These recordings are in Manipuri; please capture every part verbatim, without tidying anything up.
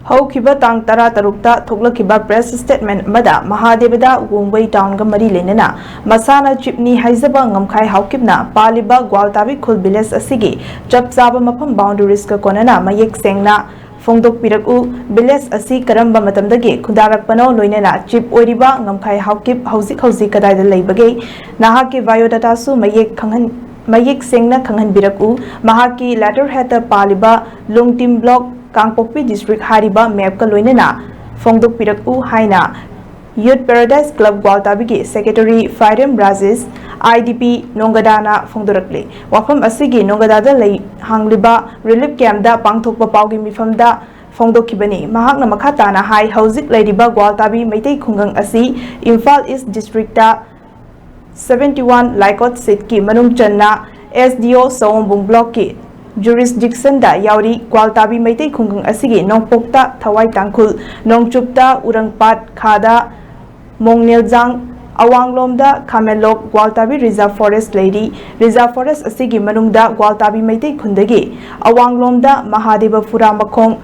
ꯍꯧꯈꯤꯕ ꯇꯥꯡ ꯇꯔꯥ ꯇꯔꯨꯛꯇ ꯊꯣꯛꯂꯛꯈꯤꯕ press statement ꯑꯃꯗ ꯃꯍꯥꯗꯦꯕꯗ ꯋꯣꯡꯕꯩ townꯒ ꯃꯔꯤ ꯂꯩꯅꯅ ꯃꯁꯥꯅ chiefꯅꯤ ꯍꯥꯏꯖꯕ ꯉꯝꯈꯥꯏ ꯍꯥꯎꯀꯤꯞꯅ ꯄꯥꯜꯂꯤꯕ ꯒ꯭ꯋꯥꯜꯇꯥꯕꯤ ꯈꯨꯜ village ꯑꯁꯤꯒꯤ ꯆꯞ ꯆꯥꯕ ꯃꯐꯝ boundariesꯀ ꯀꯣꯟꯅꯅ ꯃꯌꯦꯛ ꯁꯦꯡꯅ ꯐꯣꯡꯗꯣꯛꯄꯤꯔꯛꯎ꯫ Village ꯑꯁꯤ ꯀꯔꯝꯕ ꯃꯇꯝꯗꯒꯤ ꯈꯨꯟꯗꯥꯔꯛꯄꯅꯣ, ꯂꯣꯏꯅꯅ chief ꯑꯣꯏꯔꯤꯕ ꯉꯝꯈꯥꯏ ꯍꯥꯎꯀꯤꯞ ꯍꯧꯖꯤꯛ ꯍꯧꯖꯤꯛ ꯀꯗꯥꯏꯗ ꯂꯩꯕꯒꯦ? ꯅꯍꯥꯛꯀꯤ biodatꯥꯁꯨ ꯃꯌꯦꯛ ꯈꯪꯍꯟ-, ꯃꯌꯦꯛ ꯁꯦꯡꯅ ꯈꯪꯍꯟꯕꯤꯔꯛꯎ꯫ ꯃꯍꯥꯛꯀꯤ letterheadꯇ ꯄꯥꯜꯂꯤꯕ ꯂꯣꯡꯇꯤꯝ block, ꯀꯥꯡꯄꯣꯛꯄꯤ district ꯍꯥꯏꯔꯤꯕ mapꯀ ꯂꯣꯏꯅꯅ ꯐꯣꯡꯗꯣꯛꯄꯤꯔꯛꯎ ꯍꯥꯏꯅ Youth Paradise Club ꯒ꯭ꯋꯥꯜꯇꯥꯕꯤꯒꯤ secretary ꯐꯥꯏꯔꯦꯝ Rajesh, IDP, ꯅꯣꯡꯒꯗꯥꯅ ꯐꯣꯡꯗꯣꯔꯛꯂꯤ꯫ ꯋꯥꯐꯝ ꯑꯁꯤꯒꯤ ꯅꯣꯡꯒꯗꯥꯗ ꯂꯩ ꯍꯥꯡꯂꯤꯕ relief campꯇ ꯄꯥꯡꯊꯣꯛꯄ ꯄꯥꯎꯒꯤ ꯃꯤꯐꯝꯗ ꯐꯣꯡꯗꯣꯛꯈꯤꯕꯅꯤ꯫ ꯃꯍꯥꯛꯅ ꯃꯈꯥ ꯇꯥꯅ ꯍꯥꯏ, ꯍꯧꯖꯤꯛ ꯂꯩꯔꯤꯕ ꯒ꯭ꯋꯥꯜꯇꯥꯕꯤ ꯃꯩꯇꯩ ꯈꯨꯡꯒꯪ ꯑꯁꯤ ꯏꯝꯐꯥꯜ East districtꯇ seventy one ꯂꯥꯏꯀꯣꯠ seatꯀꯤ ꯃꯅꯨꯡ ꯆꯟꯅ SDO ꯁꯑꯣꯝꯕꯨꯡ blockꯀꯤ jurisdictionꯗ ꯌꯥꯎꯔꯤ꯫ ꯒ꯭ꯋꯥꯜꯇꯥꯕꯤ ꯃꯩꯇꯩ ꯈꯨꯡꯒꯪ ꯑꯁꯤꯒꯤ ꯅꯣꯡꯄꯣꯛꯇ ꯊꯋꯥꯏ ꯇꯥꯡꯈꯨꯜ, ꯅꯣꯡꯆꯨꯞꯇ ꯎꯔꯪꯄꯥꯠ, ꯈꯥꯗ ꯃꯣꯡꯅꯦꯜꯖꯥꯡ, ꯑꯋꯥꯡꯂꯣꯝꯗ ꯈꯥꯃꯦꯟꯂꯣꯛ ꯒ꯭ꯋꯥꯜꯇꯥꯕꯤ reserve forest ꯂꯩꯔꯤ꯫ Reserve forest ꯑꯁꯤꯒꯤ ꯃꯅꯨꯡꯗ ꯒ꯭ꯋꯥꯜꯇꯥꯕꯤ ꯃꯩꯇꯩ ꯈꯨꯟꯗꯒꯤ ꯑꯋꯥꯡꯂꯣꯝꯗ ꯃꯍꯥꯗꯦꯕ ꯐꯨꯔꯥ ꯃꯈꯣꯡ,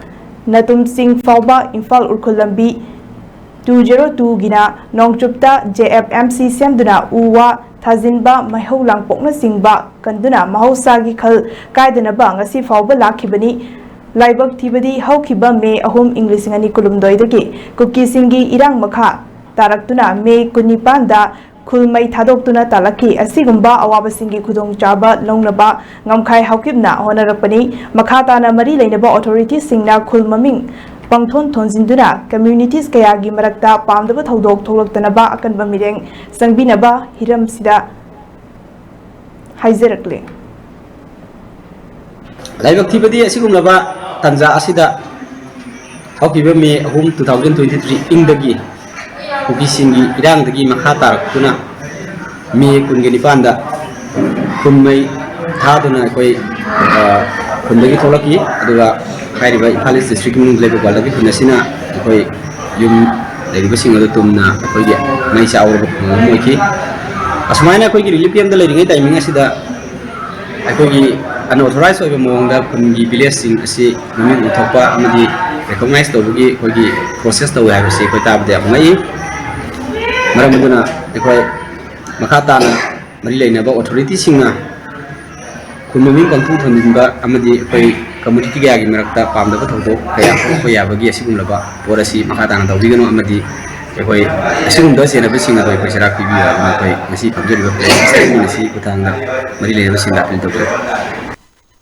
ꯅꯇꯨꯝ ꯆꯤꯡ ꯐꯥꯎꯕ ꯏꯝꯐꯥꯜ ꯎꯈ꯭ꯔꯨꯜ ꯂꯝꯕꯤ two zero twoꯒꯤꯅ ꯅꯣꯡꯆꯨꯞꯇ JFMC ꯁꯦꯝꯗꯨꯅ ꯎ ꯋꯥ ꯊꯥꯖꯤꯟꯕ, ꯃꯩꯍꯧ ꯂꯥꯡꯄꯣꯛꯅꯆꯤꯡꯕ ꯀꯟꯗꯨꯅ ꯃꯍꯧꯁꯥꯒꯤ ꯈꯜ ꯀꯥꯏꯗꯅꯕ ꯉꯁꯤ ꯐꯥꯎꯕ ꯂꯥꯛꯈꯤꯕꯅꯤ꯫ ꯂꯥꯏꯕꯛ ꯊꯤꯕꯗꯤ ꯍꯧꯈꯤꯕ ꯃꯦ ꯑꯍꯨꯝ ꯏꯪ ꯂꯤꯁꯤꯡ ꯑꯅꯤ ꯀꯨꯟꯍꯨꯝꯗꯣꯏꯗꯒꯤ ꯀꯨꯀꯤꯁꯤꯡꯒꯤ ꯏꯔꯥꯡ ꯃꯈꯥ ꯇꯥꯔꯛꯇꯨꯅ ꯃꯦ ꯀꯨꯟꯅꯤꯄꯥꯟꯗ ꯈꯨꯜ ꯃꯩ ꯊꯥꯗꯣꯛꯇꯨꯅ ꯇꯥꯜꯂꯛꯈꯤ꯫ ꯑꯁꯤꯒꯨꯝꯕ ꯑꯋꯥꯕꯁꯤꯡꯒꯤ ꯈꯨꯗꯣꯡꯆꯥꯕ ꯂꯧꯅꯕ ꯉꯝꯈꯥꯏ ꯍꯥꯎꯀꯤꯞꯅ ꯍꯣꯠꯅꯔꯛꯄꯅꯤ꯫ ꯃꯈꯥ ꯇꯥꯅ ꯃꯔꯤ ꯂꯩꯅꯕ authorityꯁꯤꯡꯅ ꯈꯨꯜ ꯃꯃꯤꯡ ꯄꯪꯊꯣꯟ ꯊꯣꯟꯖꯤꯟꯗꯨꯅ communities ꯀꯌꯥꯒꯤ ꯃꯔꯛꯇ ꯄꯥꯝꯗꯕ ꯊꯧꯗꯣꯛ ꯊꯣꯛꯂꯛꯇꯅꯕ ꯑꯀꯟꯕ ꯃꯤꯠꯌꯦꯡ ꯆꯪꯕꯤꯅꯕ ꯍꯤꯔꯝꯁꯤꯗ ꯍꯥꯏꯖꯔꯛꯂꯤ꯫ ꯂꯥꯏꯕꯛ ꯊꯤꯕꯗꯤ ꯑꯁꯤꯒꯨꯝꯂꯕ ꯇꯥꯟꯖꯥ ꯑꯁꯤꯗ ꯍꯧꯈꯤꯕ ꯃꯦ ꯑꯍꯨꯝ, two thousand twenty three ꯏꯪꯗꯒꯤ ꯀꯨꯀꯤꯁꯤꯡꯒꯤ ꯏꯔꯥꯡꯗꯒꯤ ꯃꯈꯥ ꯇꯥꯔꯛꯇꯨꯅ ꯃꯦ ꯀꯨꯟꯒ ꯅꯤꯄꯥꯟꯗ ꯈꯨꯟꯃꯩ ꯊꯥꯗꯨꯅ ꯑꯩꯈꯣꯏ, ꯑ, ꯈꯨꯟꯗꯒꯤ ꯊꯣꯛꯂꯛꯈꯤ꯫ ꯑꯗꯨꯒ ꯍꯥꯏꯔꯤꯕ ꯏꯝꯐꯥꯜ ꯏꯁ ꯗꯤꯁꯇ꯭ꯔꯤꯛꯀꯤ ꯃꯅꯨꯡꯗ ꯂꯩꯕ ꯒ꯭ꯋꯥꯜꯗꯒꯤ ꯈꯨꯟ ꯑꯁꯤꯅ ꯑꯩꯈꯣꯏ ꯌꯨꯝ ꯂꯩꯔꯤꯕꯁꯤꯡ ꯑꯗꯨ ꯇꯨꯝꯅ ꯑꯩꯈꯣꯏꯒꯤ ꯃꯩ ꯆꯥꯛꯍꯧꯔꯕ ꯈꯨꯡꯒꯪ ꯑꯃ ꯑꯣꯏꯈꯤ꯫ ꯑꯁꯨꯃꯥꯏꯅ ꯑꯩꯈꯣꯏꯒꯤ relief campꯇ ꯂꯩꯔꯤꯉꯩ timing ꯑꯁꯤꯗ ꯑꯩꯈꯣꯏꯒꯤ ꯑꯟꯑꯣꯊꯣꯔꯥꯏꯖ ꯑꯣꯏꯕ ꯃꯑꯣꯡꯗ ꯈꯨꯟꯒꯤ ꯚꯤꯂꯦꯖꯁꯤꯡ ꯑꯁꯤ ꯃꯃꯤꯡ ꯑꯣꯟꯊꯣꯛꯄ ꯑꯃꯗꯤ ꯔꯤꯀꯣꯛꯅꯥꯏꯖ ꯇꯧꯕꯒꯤ ꯑꯩꯈꯣꯏꯒꯤ ꯄ꯭ꯔꯣꯁꯦꯁ ꯇꯧꯋꯦ ꯍꯥꯏꯕꯁꯤ ꯑꯩꯈꯣꯏ ꯇꯥꯕꯗ ꯌꯥꯝ ꯉꯛꯏ꯫ ꯃꯔꯝ ꯑꯗꯨꯅ ꯑꯩꯈꯣꯏ ꯃꯈꯥ ꯇꯥꯅ ꯃꯔꯤ ꯂꯩꯅꯕ ꯑꯣꯊꯣꯔꯤꯇꯤꯁꯤꯡꯅ ꯈꯨꯟ ꯃꯃꯤꯡ ꯄꯪꯊꯣꯟ ꯊꯣꯟꯖꯤꯟꯕ ꯑꯃꯗꯤ ꯑꯩꯈꯣꯏ ꯀꯝꯃꯨꯅꯤꯇꯤ ꯀꯌꯥꯒꯤ ꯃꯔꯛꯇ ꯄꯥꯝꯗꯕ ꯊꯧꯗꯣꯛ ꯀꯌꯥ ꯊꯣꯛꯄ ꯌꯥꯕꯒꯤ ꯑꯁꯤꯒꯨꯝꯂꯕ ꯄꯣꯠ ꯑꯁꯤ ꯃꯈꯥ ꯇꯥꯅ ꯇꯧꯕꯤꯒꯅꯨ ꯑꯃꯗꯤ ꯑꯩꯈꯣꯏ ꯑꯁꯤꯒꯨꯝꯕ ꯆꯦꯟꯅꯕꯁꯤꯡ ꯑꯗꯨ ꯑꯩꯈꯣꯏ ꯆꯩꯔꯥꯛ ꯄꯤꯕꯤꯌꯨ ꯍꯥꯏꯗꯨꯅ ꯑꯩꯈꯣꯏ ꯉꯁꯤ ꯐꯝꯖꯔꯤꯕ ꯄ꯭ꯔꯦꯁ ꯃꯤꯠ ꯑꯁꯤ ꯈꯨꯠꯊꯥꯡꯗ ꯃꯔꯤ ꯂꯩꯅꯕꯁꯤꯡꯗ ꯑꯄꯤꯜ ꯇꯧꯖꯔꯤ꯫